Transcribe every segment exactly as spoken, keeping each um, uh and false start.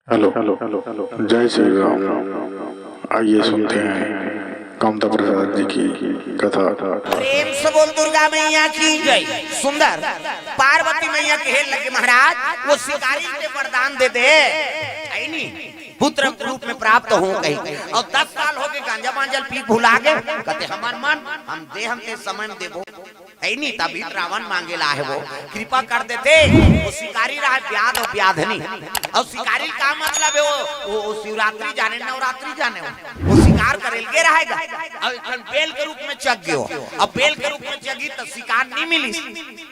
Hello, जय श्री राम। आइए सुनते हैं कामता प्रसाद जी की कथा। प्रेम से बोल दुर्गा मैया की जय। सुंदर पार्वती मैया कहे लगे, महाराज, वो शिकारी के वरदान दे दे, है नी, पुत्र रूप में प्राप्त हो कही। और दस साल हो गए, गांजा मांजल पी भुला गए, कहते, "हमार मन हम दे, हम ते समय देबो।" है नी, तभी रावण मांगे ला है वो, कृपा कर देते। वो शिकारी रहा, व्याध और व्याधनी। और शिकारी का मतलब है वो, वो, वो शिवरात्रि जाने, नवरात्रि जाने, वो, वो शिकार करे लगे रहेगा। और एक ठन बेल के रूप में चघ गयो। अब बेल के रूप में चघी तो शिकार नहीं मिली।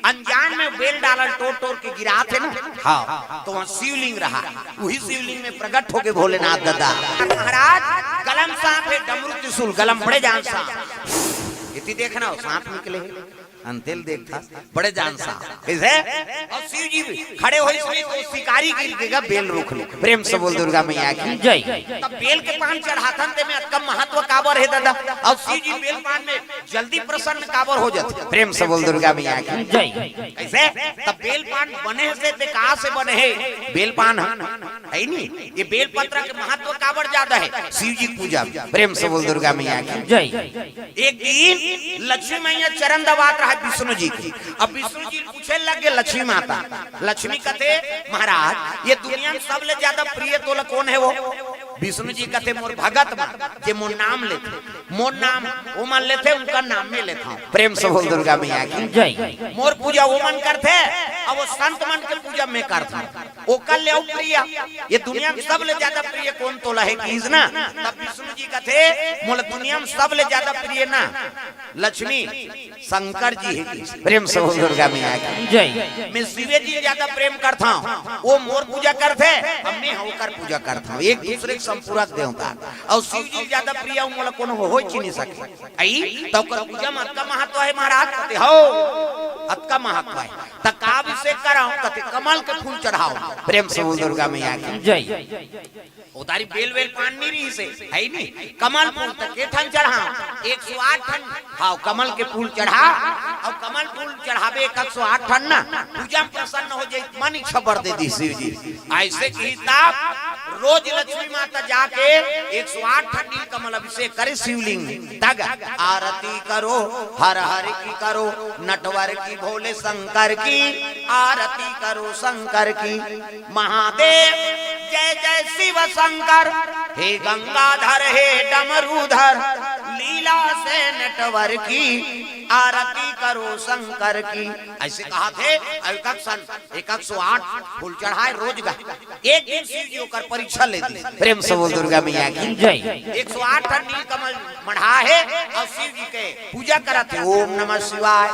अनजान में बेल डालन टोर टोर के गिरा थे ना, हाँ, तो वहाँ शिवलिंग रहा। वही शिवलिंग में प्रकट होके भोलेनाथ दादा। महाराज, गलम सांप है, डमरू त्रिशूल, गलम बड़े जान सांप। इति देखना हो, सांप निकले। अंतेल देखता, बड़े जान सांप। कैसे? और शिव जी भी खड़े हो, इसमें तो शिकारी गिर गएगा, बेल रोक ले। प्रेम से बोल दुर्गा मैया की जय। तब बेल के पान चढ़ाथन ते में अतका महत्व काबर है दादा? और शिव जी बेल पान में जल्दी प्रसन्न काबर हो जाते? प्रेम से बोल दुर्गा मैया की जय। कैसे? तब बेल पान बने से ते कहाँ से बने है? बेल पान है, है नी? ये बेल पत्र के महत्व काबर ज्यादा है? शिव जी की पूजा। प्रेम से बोल दुर्गा मैया की जय। एक दिन लक्ष्मी मैया चरण दबात रहा विष्णु जी की। अब विष्णु जी पूछे लगे लक्ष्मी माता, लक्ष्मी कथे, "महाराज, ये दुनिया में सबले ज्यादा प्रिय तोला कौन है वो?" विष्णु जी कथे, "मोर भगत मन, जे मोर नाम लेथे, मोर नाम वो मन लेथे, उनका नाम में लेथा हूँ।" प्रेम से बोल दुर्गा मैया की जय। मोर पूजा वो मन करथे, अब वो संत मन के पूजा मैं करथा हूँ। ओकर ले अउ प्रिय, ये दुनिया में सबले ज्यादा प्रिय कौन तोला है किहिस ना? तब विष्णु जी कथे, "मोला दुनिया में सबले ज्यादा प्रिय ना लक्ष्मी, शंकर जी है।" प्रेम से बोल दुर्गा मैया की जय। मैं शिवे जी ज्यादा प्रेम करथा हूँ, वो मोर पूजा करथे, अब मैं ओकर पूजा करथा हूँ। एक दूसरे के संपूरक देवता। और शिव जी ज्यादा प्रिय मोला कोनो हो, हो ही नहीं सके। आई तो ओकर पूजा में अतका महत्व है महाराज, कहते हो, अतका महत्व है। त का अभिषेक कराओ? कहते, "कमल के फूल चढ़ाओ।" प्रेम से बोल दुर्गा मैया की जय। उधारी बेल वेल पान नहीं रही से, है नी? कमल फूल त के ठन चढ़ाओ? एक सौ आठ ठन। हाँ, कमल के फूल चढ़ा, और कमल फूल चढ़ावे एक सौ आठ ठन ना, पूजा में प्रसन्न हो जाए, मन इच्छा बर दे दी शिव जी। ऐसे की तब रोज लक्ष्मी माता जाके एक सौ आठ ठन नील कमल अभिषेक करे शिवलिंग। तग आरती करो, हर हर की करो, नटवर की, भोले शंकर की, आरती करो शंकर की। महादेव जय जय शिव शंकर, हे गंगाधर हे डमरूधर, लीला से नटवर की, आरती करो शंकर की। ऐसे कहा थे, एक एक सौ आठ फूल चढ़ाए रोज गा। एक दिन शिव जी ओकर परीक्षा ले दी। प्रेम से बोल दुर्गा मैया की जय। एक सौ आठ ठन नील कमल मढ़ा है और शिव जी के पूजा करत है। ओम नमः शिवाय।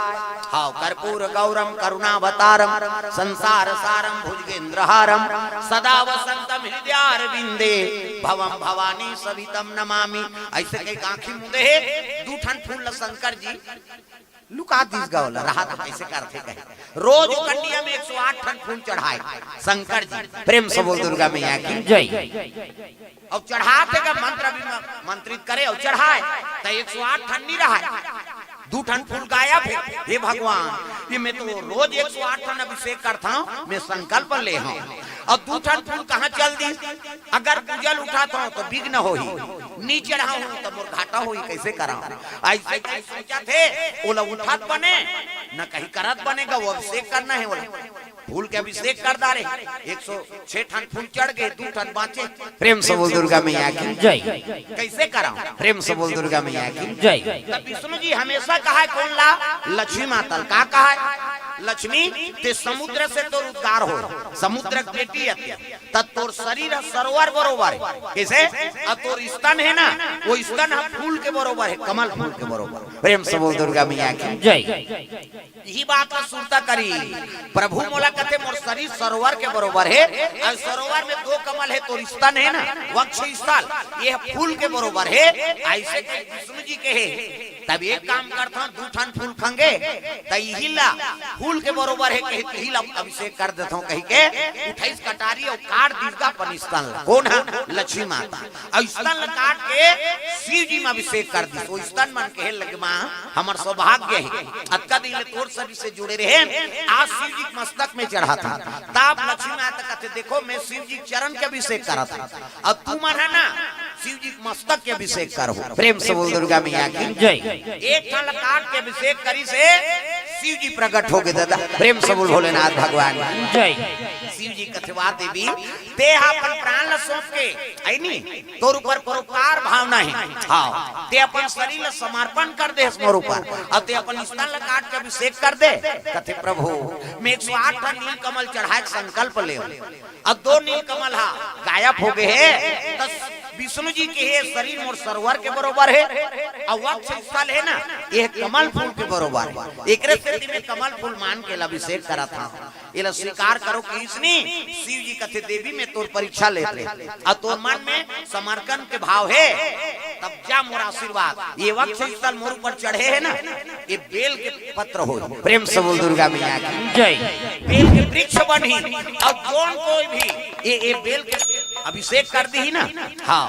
हाँ, कर्पूर गौरम करुणावतारम संसार सारम भुजगेंद्रहारम सदा वसंतम हृदयारविंदे भवम भवानी सहितम नमामि। ऐसे कई आँखी मुंदे है, दू ठन फूल ल शंकर जी लुका दिस गा ओला, रहा तो कैसे करथे कहे। रोज ओ कंडिया में एक सौ आठ ठन फूल चढ़ाए शंकर जी। प्रेम से बोल दुर्गा मैया की जय। और चढ़ाथे का मंत्र भी म-, मंत्रित करे और चढ़ाए, तो एक सौ आठ ठन नहीं रहा, दू ठन फूल गायब है। हे भगवान, ये मैं तो रोज एक सौ आठ ठन अभिषेक करता हूँ, मैं संकल्प ले हूँ, और दू ठन फूल कहाँ चल दी? अगर पूजल उठाता हूँ तो विघ्न होही, नी चढ़ाऊँ तो मोर घाटा होही, कैसे कराऊँ? ऐसे कहीं सोचा थे, ओला उठात बने, न कहीं करत बनेगा, वो अभिषेक करना है ओला। फूल के अभिषेक कर डारे, एक सौ छह ठन फूल चढ़ गए, दू ठन बाँचे। प्रेम से बोल दुर्गा मैया की जय। कैसे कराऊँ? प्रेम से बोल दुर्गा मैया की जय। तब विष्णु जी हमेशा कहा है कौन ला? लक्ष्मी माता ला। का कहा है? लक्ष्मी, ते समुद्र से तोर उद्गार हो, समुद्र के बेटी है ते। त तोर शरीर ह सरोवर बरोबर है। कैसे? अ तोर स्तन है ना, वो स्तन ह फूल के बरोबर है, कमल फूल के बरोबर। प्रेम से बोल दुर्गा मैया की जय। यही बात ला सुरता करी। प्रभु मोला कथे मोर शरीर सरोवर के बरोबर है, और सरोवर में दो कमल है, तोर स्तन है ना, वक्ष स्थल, ये फूल के बरोबर है। ऐसे कही विष्णु जी कहे, तब एक काम करथंव, दू ठन फूल खंगे, त इही ला फूल के बरोबर हे कहि, इही ला अभिषेक कर देथंव कहि के उठइस कटारी अउ काट दिस गा अपन स्तन ला। कोन ह? लक्ष्मी माता। अउ स्तन ला काट के शिव जी म अभिषेक कर दिस। ओ स्तन मन कहे लगे, माँ, हमर सौभाग्य हे, अतका दिन ले तोर शरीर से जुड़े रहे, आज शिव जी के मस्तक में चढ़ाथंव। तब लक्ष्मी माता कथे, देखो, मैं शिव जी के चरण के अभिषेक करत हंव, अउ तुमन ह ना शिव जी के मस्तक के अभिषेक करहू। प्रेम से बोल दुर्गा मैया की जय। एक ठन ला काट के अभिषेक करिस हे, शिव जी प्रकट हो गे दादा। प्रेम से बोल भोलेनाथ भगवान की जय। शिव जी कथे, वाह देवी, तें ह अपन प्राण ला सौंप के, अइ नी, तोर ऊपर परोपकार भावना हे। हाँ, तें अपन शरीर ला समर्पण कर दे मोर ऊपर, अउ तें अपन स्तन ला काट के अभिषेक कर दे। कथे, प्रभु, मैं एक सौ आठ ठन नील कमल चढ़ाए के संकल्प लेंव, अउ दो नील कमल ह गायब हो गे हे, त विष्णु जी कहे, शरीर मोर सरोवर के बरोबर हे, अउ वक्ष स्थल हे ना, ये कमल फूल के बरोबर हे। एकरे सेती मैं कमल फूल मान के एला अभिषेक करत हंव। एला स्वीकार करो कहिस नी। शिव जी कथे, देवी, मैं तोर परीक्षा लेत रहेंव, अउ तोर मन में समर्पण के भाव हे, तब जा मोर आशीर्वाद, ये वक्ष स्थल मोर ऊपर चढ़े हे ना, ये बेल के पत्र होही। प्रेम से बोल दुर्गा मैया की जय। बेल के वृक्ष बनही, अउ जउन कोई भी ये, ये बेल के अभिषेक कर दिही ना, हाँ,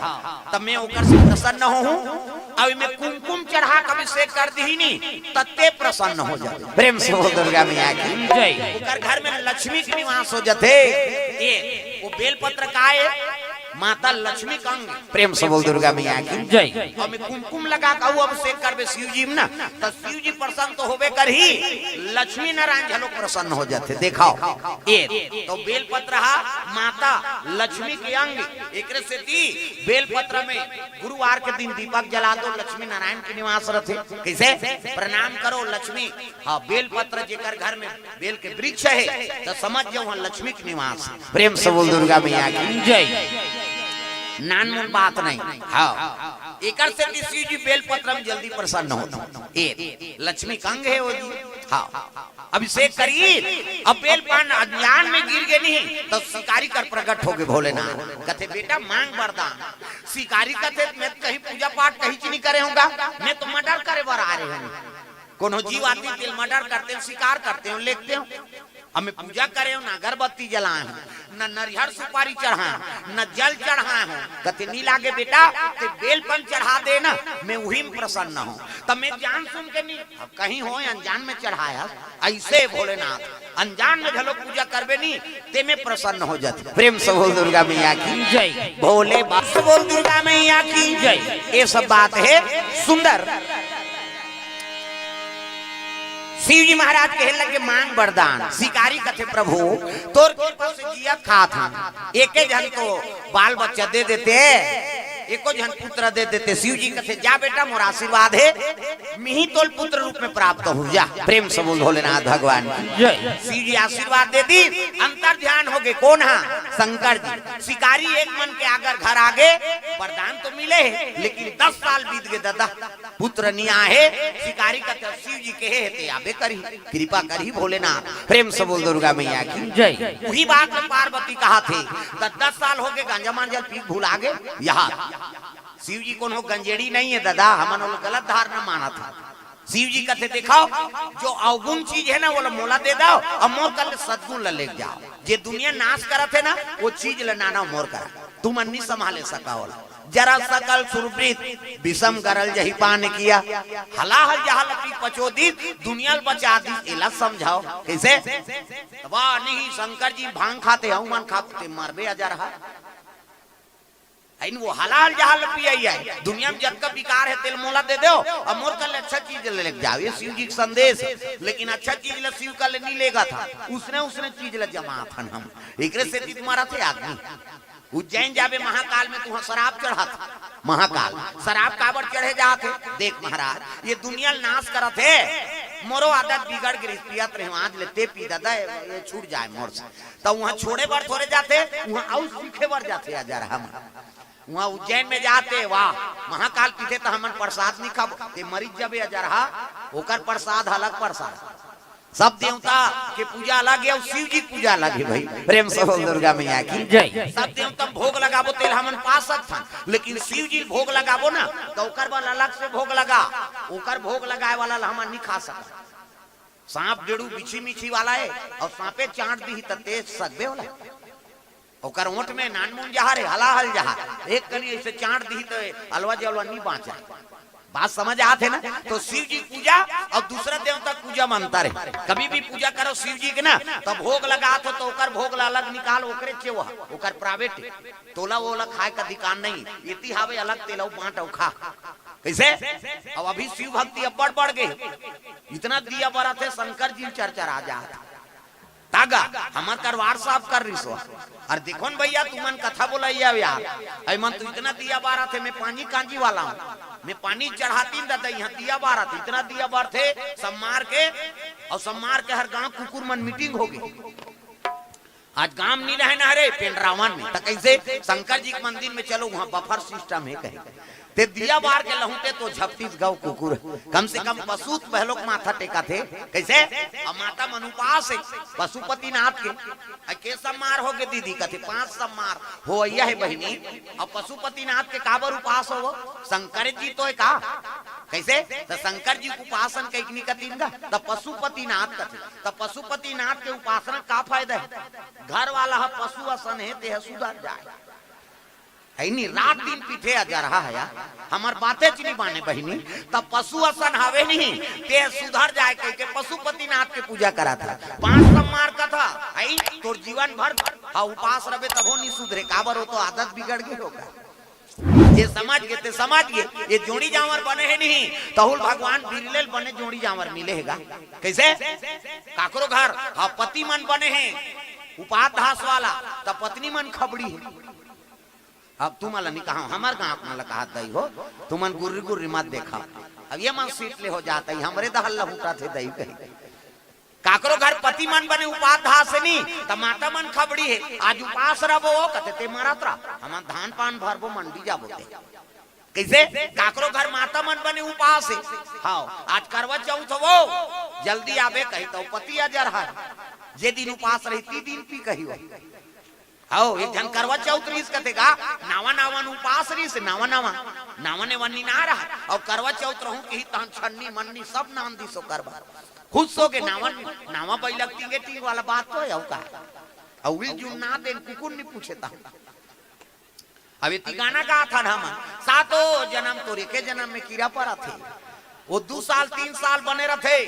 तब मैं ओकर से प्रसन्न होहूँ। अउ एमे कुमकुम चढ़ा के अभिषेक कर दिही नी, त तें प्रसन्न हो जाबे। प्रेम से बोल दुर्गा मैया की जय। ओकर घर में लक्ष्मी के निवास हो जाथे। ये, वो बेलपत्र का हे? माता लक्ष्मी के अंग। प्रेम से बोल दुर्गा मैया की जय। अउ एमे कुमकुम लगा के अउ अभिषेक करबे शिव जी म ना, त शिव जी प्रसन्न तो होबे करही, लक्ष्मी नारायण घलो प्रसन्न हो जाथे। देखव, ये तो बेलपत्र ह माता लक्ष्मी के अंग, एकरे सेती बेलपत्र में गुरुवार के दिन दीपक जला दो, लक्ष्मी नारायण के निवास रथे। कइसे? प्रणाम करो लक्ष्मी। हाँ, बेलपत्र जेकर घर में बेल के वृक्ष हे, त समझ जाओ, वहाँ लक्ष्मी के निवास हे। प्रेम से बोल दुर्गा मैया की जय। नानमुन बात नहीं। हाँ, एकर सेती शिव जी बेलपत्र में जल्दी प्रसन्न होथे। ये लक्ष्मी के अंग हे वो जी। हाँ, अभिषेक करी, अब बेल पान अनजान में गिर गे नहीं, त शिकारी कर प्रकट हो गे भोलेनाथ। कथे, बेटा, मांग वरदान। शिकारी कथे, मैं तो कहीं पूजा पाठ कहीं च नहीं करे हंव गा, मैं तो मर्डर करे बर आ रहे हंव। कोनो जीव आथे, तेला मर्डर करथंव, शिकार करथंव, लेगथंव। अब मैं पूजा करे हंव, ना अगरबत्ती जलाए हंव, ना नरियर सुपारी चढ़ाए हंव, ना जल चढ़ाए हंव। कथे, नहीं लागे बेटा, तें बेल पान चढ़ा दे ना, मैं उही म प्रसन्न हंव। त मैं जान सुन के नहीं, अब कहीं हो अनजान में चढ़ाया, अइसे भोलेनाथ अनजान में घलो पूजा करबे नहीं, तेमे प्रसन्न हो जाथे। प्रेम से बोल दुर्गा मैया की जय। भोले बाबा से बोल दुर्गा मैया की जय। ये सब बात हे सुंदर। शिव जी महाराज कहे लगे, मांग वरदान। शिकारी कथे, प्रभु, तोर कृपा से जियत खात हंव, एके झन तो बाल बच्चा दे देते, एको झन पुत्र दे देते। शिव जी कथे, जा बेटा, मोर आशीर्वाद हे, मिही तोल पुत्र रूप में प्राप्त हो जा। प्रेम से बोल भोलेनाथ भगवान की जय। शिव जी आशीर्वाद दे दिस, अंतर ध्यान हो गे। कोन हा? शंकर जी। शिकारी एक मन के अगर घर आ गे, वरदान तो मिले हे, लेकिन दस साल बीत गे दादा, पुत्र नहीं आए हे। शिकारी कथे, शिव जी कहे हे, तें आबे करही, कृपा करही भोलेनाथ। प्रेम से बोल दुर्गा मैया की जय। उही बात ल पार्वती कहाथे, त दस साल हो गे, गांजा मांजा पी के भुला गे। यहाँ शिव जी कोनो गंजेड़ी नहीं हे दादा, हमन ओला गलत धारणा मानत हन। शिव जी कथे, देखव, जो अवगुण चीज हे ना, ओला मोला दे दव, अउ मोर कर ले सद्गुण ला लेके जाव। जे दुनिया नाश करत हे ना, वो चीज ला लानव मोर करा, तुमन नहीं संभाले सकव ओला। जरा सकल सुरप्रीत, विषम गरल जहि पान किया। हलाहल जहाल पी पचोदिस, दुनिया ल बचा दिस, एला समझव। कइसे? तब नहीं शंकर जी भांग खाथे, हऊ मन खाथे, मरबे अजरहा। अइन वो हलाहल जहाल पियई हे। दुनिया में जतका विकार हे, तेला मोला दे देव, अउ मोर कर ले अच्छा चीज ले लेके जाव। ये शिव जी के संदेश हे। लेकिन अच्छा चीज ले शिव कर ले नहीं लेगत हन, उसने, उसने चीज ले जमात हन हम। एकरे सेती त मरत हे आदमी। उज्जैन जाबे महाकाल में, तुहां शराब चढ़त। महाकाल शराब काबर चढ़े जात हे? देख महाराज, ये दुनिया ल नाश करत हे। मोरो आदत बिगड़ गे रिहिस, पियत रहेंव, आज ले तें पी दादा, ये छूट जाए मोर से। त उहां छोड़े बर थोरे जाथे, उहां अउ सीखे बर जाथे। अजरहा मन उहां उज्जैन में जाथे, वाह, महाकाल पीथे त हमन प्रसाद नहीं खाबो, तें मरिच जाबे अजरहा, ओकर प्रसाद अलग प्रसाद। सब देवता के पूजा अलग हे अउ शिव जी के पूजा अलग हे भाई। प्रेम से बोल दुर्गा मैया की जय। सब देवता भोग लगाबो तेला हमन पा सकथन, लेकिन शिव जी भोग लगाबो ना त ओकर बर अलग से भोग लगा, ओकर भोग लगाए वाला ला हमन नहीं खा सकत। सांप डेड़ू बिछी मिछी वाला हे अउ सांपे चांट दिही त तें सकबे ओला। ओकर ओंठ में नानमुन जहर हे, हलाहल जहर, एक कनी अइसे चांट दिही त अलवा जलवा नहीं बांचे। बात समझ आत हे ना? तो शिव जी पूजा अउ दूसरा देवता पूजा में अंतर हे। कभी भी पूजा करो शिव जी के ना, त भोग लगात हो त ओकर भोग ला अलग निकाल, ओकरे चेवा, ओकर प्राइवेट, तोला ओला खाए का अधिकार नहीं। एती हावे अलग, तेला बांट अउ खा। कइसे? अब अभी शिव भक्ति अब्बड़ बढ़ गे, इतना दिया बरत हे शंकर जी चरचरा जात। तागा, हमर करवार साफ कर रिहिस हो। अउ देखो न भइया, तुमन कथा बोलइया हो यार। अइ मन तो इतना दिया बारत हे, मैं पानी कांजी वाला हूँ। मैं पानी चढ़ातिन दादा, इहाँ दिया बारत हे, इतना दिया बरथे, सम्मार के, अउ सम्मार के हर गांव कुकुर मन मीटिंग होगे। आज गांव नहीं रहे ना रे, पेंडरावन में। त कइसे? शंकर जी के मंदिर में चलो, उहाँ बफर सिस्टम हे कहे। तें दिया बार के लहुटे तो झपटिस गव कुकुर। कम से कम पशु त बहलोक माथा टेकथे। कइसे? अब माता मन उपास हे पशुपतिनाथ के। अ, के सम्मार होगे दीदी? कथे, पांच सम्मार होवइया हे बहिनी। अब पशुपतिनाथ के काबर उपास होवो? शंकर जी तो हे का? कइसे? त शंकर जी के उपासन कइके नहीं कतिन गा, त पशुपतिनाथ कथे। त पशुपतिनाथ के उपासना का फायदा हे? घर वाला ह पशु असन हे, तेह सुधर जाए। हइ नी, रात दिन पीठे अजरहा हे यार, हमर बातेच नहीं माने बहिनी। त पशु असन हवे नहीं, तेह सुधर जाए कहिके पशुपतिनाथ के पूजा कराथे। पांच सम्मार कथा, हइ तोर जीवन भर, हाँ, उपास रबे तभो नहीं सुधरे, काबर ओ तो आदत बिगड़ गे होगा। जे समझ गे, ते समझ गे। ये जोड़ी जांवर बने हे नहीं, तहूल भगवान बिरले ल बने जोड़ी जांवर मिले हे गा। कइसे? काकरो घर, हाँ, पति मन बने हे, उपास धास वाला, त पत्नी मन खबड़ी हे। अब तुमन ला नहीं कहा, हमर गांव मन ला कहत दई हो, तुमन गुर्री गुर्री मत देखा। अब ये मन सीट ले हो जात हे, हमरे दहल ला हुटाथे दई कही। काकरो घर पति मन बने उपास धास हे नी, त माता मन खबड़ी हे, आज उपास रबो, कथे तें मरत रह, हमन धान पान भरबो, मंडी जाबो ते। कइसे? काकरो घर माता मन बने उपास हे, हाँ, आज करवा चौथ हो, जल्दी आबे कही, त पति अजरहा हे, जे दिन उपास रही, ती दिन पी कही हो। हव, एक झन करवा चौथ रिहिस कथे गा, नावा नावा न उपास रिहिस, नावा नावा, नावा ने वन्नी ना रहा, अउ करवा चौथ रहूं किही तहन छन्नी मन्नी सब नान दिस ओकर बर। खुश होगे, नावा, नावा बइला के टींगे टींग वाला बात तो हे, अउ का? अउ उही जुन ना देन, कुकुर नहीं पूछे तहन। अब एती गाना गाथन हमन, सातों जनम तोर एके जनम में कीरा परत हे। वो दू साल, तीन साल बने रथे,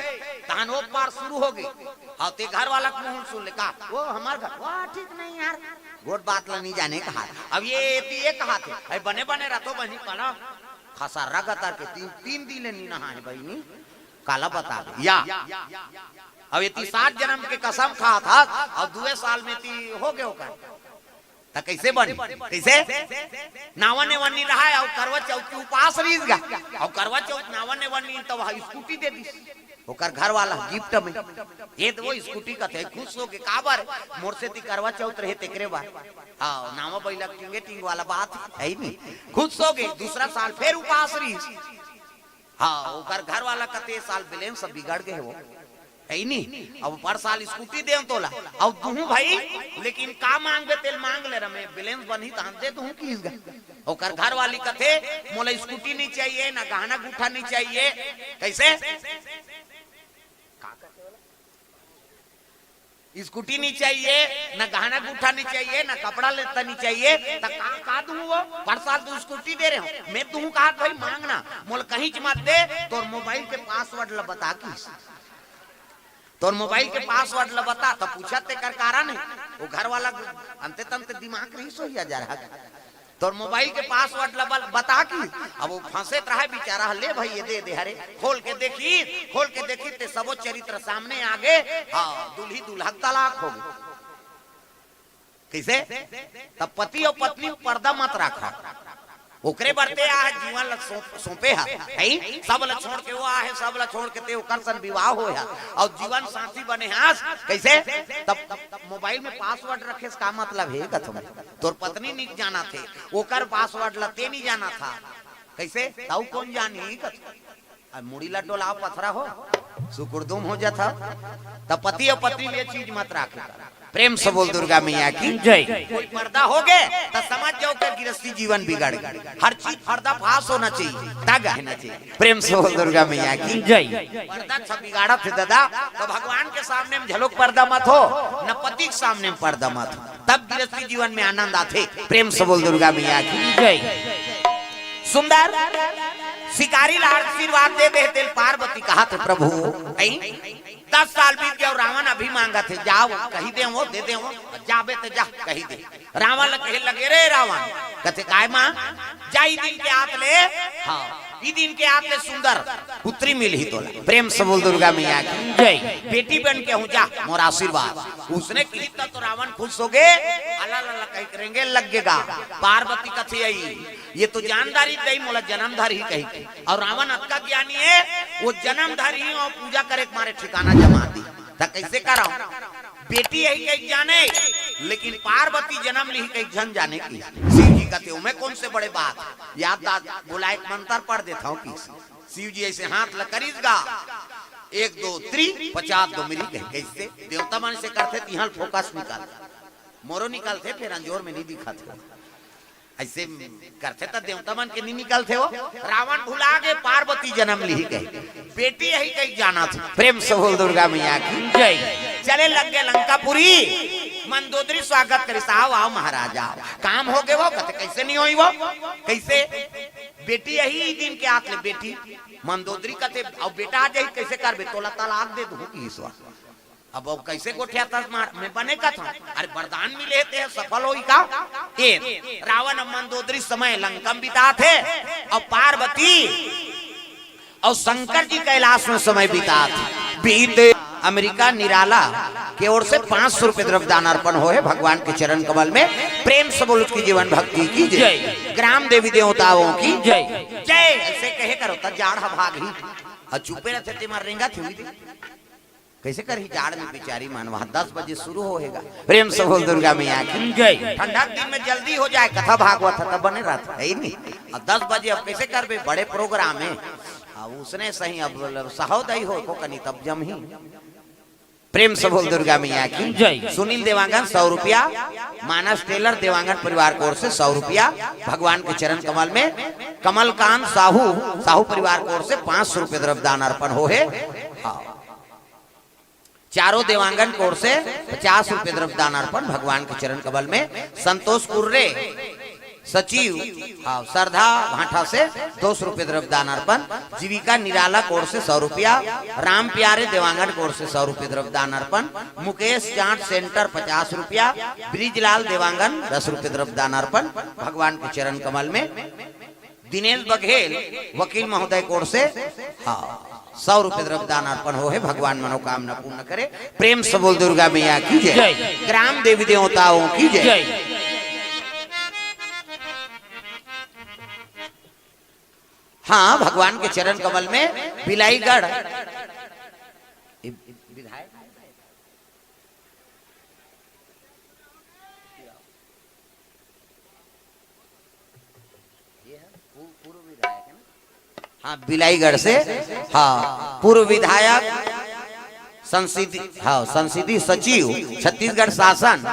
तहन ओ पार शुरू होगे। हाँ, ते घर वाला के मुंह सुन ले का, वो हमर घर, वो ठीक नहीं यार, गोठ बात ला नहीं जाने कहा। अब ये एती ये कहाथे, अरे बने बने रथो बहिनी, काला खसर्रा गतर के तीन, तीन दिन ले नी नहाए बहिनी, काला बता दे या। अब एती सात जनम के कसम खात हस, अउ दुए साल में ती होगे ओकर। त कइसे बनी? कइसे? नावा नेवा नी रहा हे, अउ करवा चौथ के उपास रिहिस गा, अउ करवा चौथ नावा नेवा नी, त वह स्कूटी दे दिस ओकर घर वाला गिफ्ट में। ये त वो स्कूटी कथे, खुश होगे, काबर? मोर सेती करवा चौथ रहे तेकरे बर। हाँ, नावा बइला टींगे टींग वाला बात हे ही नहीं। खुश होगे, दूसरा साल फेर उपास रिहिस। हाँ, ओकर घर वाला कथे, "ए साल बैलेंस बिगड़ गे हे वो, हे ही नहीं, अब पर साल स्कूटी देंव तोला, अउ दूहूं भाई, लेकिन का मांगबे तेला मांग ले, रमे बैलेंस बनही तहन दे दूहूं," किहिस गा। ओकर घर वाली कथे, "मोला स्कूटी नहीं चाहिए, ना गहना गूठा नहीं चाहिए।" कइसे? स्कूटी नहीं चाहिए, ना गहना गूठा नहीं चाहिए, ना कपड़ा लत्ता नहीं चाहिए, त का, का दूहूं वो? पर साल तो स्कूटी दे रहे हो, मैं दूहूं कहा भाई मांगना, मोला कहींच मत दे, तोर मोबाइल के पासवर्ड ला बता किहिस। तोर मोबाइल के पासवर्ड ला बता, त पूछत तेकर कारण हे, वो घर वाला अंते तंते दिमाग रिहिस होही अजरहा। तोर मोबाइल के पासवर्ड ला बल-, बता किहिस। अब वो फंसे त रहे बेचारा, ले भाई ये दे दे, हरे, खोल के देखी, खोल के देखी, ते सबो चरित्र सामने आगे, हाँ, दूल्ही दूल्हा के तलाक होगे। कइसे? त पति अउ पत्नी में पर्दा मत राखा, ओकरे बर ते आ जीवन ला सौंप-, सौंपे हस, हे ही? सब ला छोड़ के वो आहे, सब ला छोड़ के ते ओकर सन विवाह होय हे, अउ जीवन साथी बने हस, कइसे? तब मोबाइल में पासवर्ड रखे से का मतलब हे, कथों में? तोर पत्नी नहीं जानथे, ओकर पासवर्ड ला ते नहीं जानथस। कइसे? तउ कोन जानही कथों? अब मुड़ी ला डोलाव पथरा हो। सुकुरदुम हो जात हव। त पति अउ पत्नी में ये चीज मत राखे। प्रेम से बोल दुर्गा मैया की। जय। कोई पर्दा हो गे त समझ जाव कि गृहस्थी जीवन बिगड़ गे। हर चीज पर्दा फास होना चाहिए, तब होना चाहिए। प्रेम से बोल दुर्गा मैया की। जय। पर्दा सब बिगाड़त हे दादा, त भगवान के सामने में झलोक पर्दा मत हो, न पति के सामने में पर्दा मत हो, तब गृहस्थी जीवन में आनंद आथे। प्रेम से बोल दुर्गा मैया की। जय। सुंदर शिकारी ला आशीर्वाद दे दे तेला पार्वती कहत हे, प्रभु, अई, दस साल बीत गे अउ रावण अभी मांगत हे, जाव, कहि देवं, दे देवं, जाबे त जा, कहि दे। रावण ला कहे लगे, रे रावण, कथे, काय माँ, जा ई दिन के आत ले, हाँ, ई दिन के आत ले सुंदर पुत्री मिलही तोला। प्रेम से बोल दुर्गा मैया की। जय। बेटी बन के आहूं, जा, मोर आशीर्वाद। उसने किहिस त तो रावण खुश हो गे, अला ला ला कहि के रेंगे लग गे गा। पार्वती कथे, अई, ये तो जान डारिस दई, मोला जनम धरही कहि के। अउ रावण अतका ज्ञानी हे, वो जनम धरही अउ पूजा करे के मारे ठिकाना जमा दिस। त कइसे करंव? बेटी अही कहि के जाने, लेकिन पार्वती जनम लिही कहि के झन जाने किहिस। शिव जी कथे, ओमे कोन से बड़े बात? याद दाद बुलाय के मंतर पढ़ देथंव किहिस। शिव जी अइसे हाथ ला करिस गा, एक दो त्रि, पचास दो मिरी कहे, कइसे? देवता मन अइसे करथे, तिहां ले focus निकाल। मोरो निकलथे, फेर अंजोर में नइ दिखत हे। अइसे करथे त देवता मन के नइ निकलथे हो। रावण भुला गे पार्वती जनम लिही कहे। बेटी अही कहि के जानत हे। प्रेम से बोल दुर्गा मैया की। जय। चले लग गे लंकापुरी। मंदोदरी स्वागत करिस, आव, आव महाराज, आव। काम हो गे वो, कथे, कइसे नइ होही वो? कइसे? बेटी अही दिन के आत ले बेटी। मंदोदरी कथे, अउ बेटा आ जाही, कइसे करबे? तोला तलाक दे दूं किहिस। अब, अब कइसे गोठियाथस मार, मैं बने कथंव। अरे वरदान मिले हे, ते सफल होही का? ए, रावण अउ मंदोदरी समय लंका म बितात हे, अउ पार्वती अउ शंकर जी कैलाश में समय बितात हे। बीते अमेरिका निराला के ओर से पाँच सौ रुपए द्रव्य दान अर्पण होहे भगवान के चरण कमल में। प्रेम से बोल उसकी जीवन भक्ति की जय। जय। ग्राम देवी देवताओं की जय। जय। अइसे कहे करो त जाड़ ह भागही। अउ चुपे रहिथे ते मर रेंगथे हुई। कइसे करही जाड़ में बिचारी मन, वहां दस बजे शुरू होहे गा। प्रेम से बोल दुर्गा मैया की। जय। ठंडा के दिन में जल्दी हो जाय, कथा भागवत ह त बने रहत हे, हे नी? अउ दस बजे अब कइसे करबे, बड़े program हे। अउ उसने सही अब सहोदय हो को कनी तब जमही। प्रेम से बोल दुर्गा मैया की। जय। सुनील देवांगन सौ रुपया, मानस टेलर देवांगन परिवार की ओर से सौ रुपया, भगवान के चरण कमल में। कमलकांत साहू, साहू परिवार की ओर से पाँच सौ रुपया द्रव्य दान अर्पण होहे। हाँ। चारों देवांगन की ओर से पचास रुपए द्रव्य दान अर्पण भगवान के चरण कमल में। संतोष कुर्रे सचिव, हाँ, सरधा भांठा से दो सौ रुपए द्रव्य दान अर्पण। जीविका निराला की ओर से सौ रुपया, राम प्यारे देवांगन की ओर से सौ रुपए द्रव्य दान अर्पण। मुकेश चाट सेंटर पचास रुपया, ब्रिजलाल देवांगन दस रुपए द्रव्य दान अर्पण भगवान के चरण कमल में। दिनेश बघेल वकील महोदय की ओर से, हाँ, सौ रुपए द्रव्य दान अर्पण होहे, भगवान मनोकामना पूर्ण करे। प्रेम से बोल दुर्गा मैया की जय। जय। ग्राम देवी देवताओं की जय। जय। हाँ, भगवान के चरण कमल में बिलाईगढ़। ये विधायक हाँ, बिलाईगढ़ से, हाँ, पूर्व विधायक, संसदीय, हाँ, संसदीय सचिव, छत्तीसगढ़ शासन,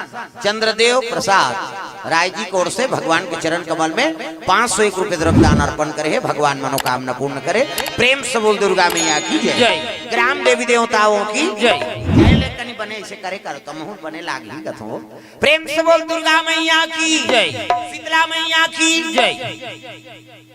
चंद्रदेव प्रसाद राय जी की ओर से भगवान के चरण कमल में पाँच सौ एक रुपए द्रव्य दान अर्पण करे हे। भगवान मनोकामना पूर्ण करे। प्रेम से बोल दुर्गा मैया की जय। जय। ग्राम देवी देवताओं की जय। जय ले कनी बने अइसे करे करो, तमहू बने लागही कथो। प्रेम से बोल दुर्गा मैया की जय। शीतला मैया की जय।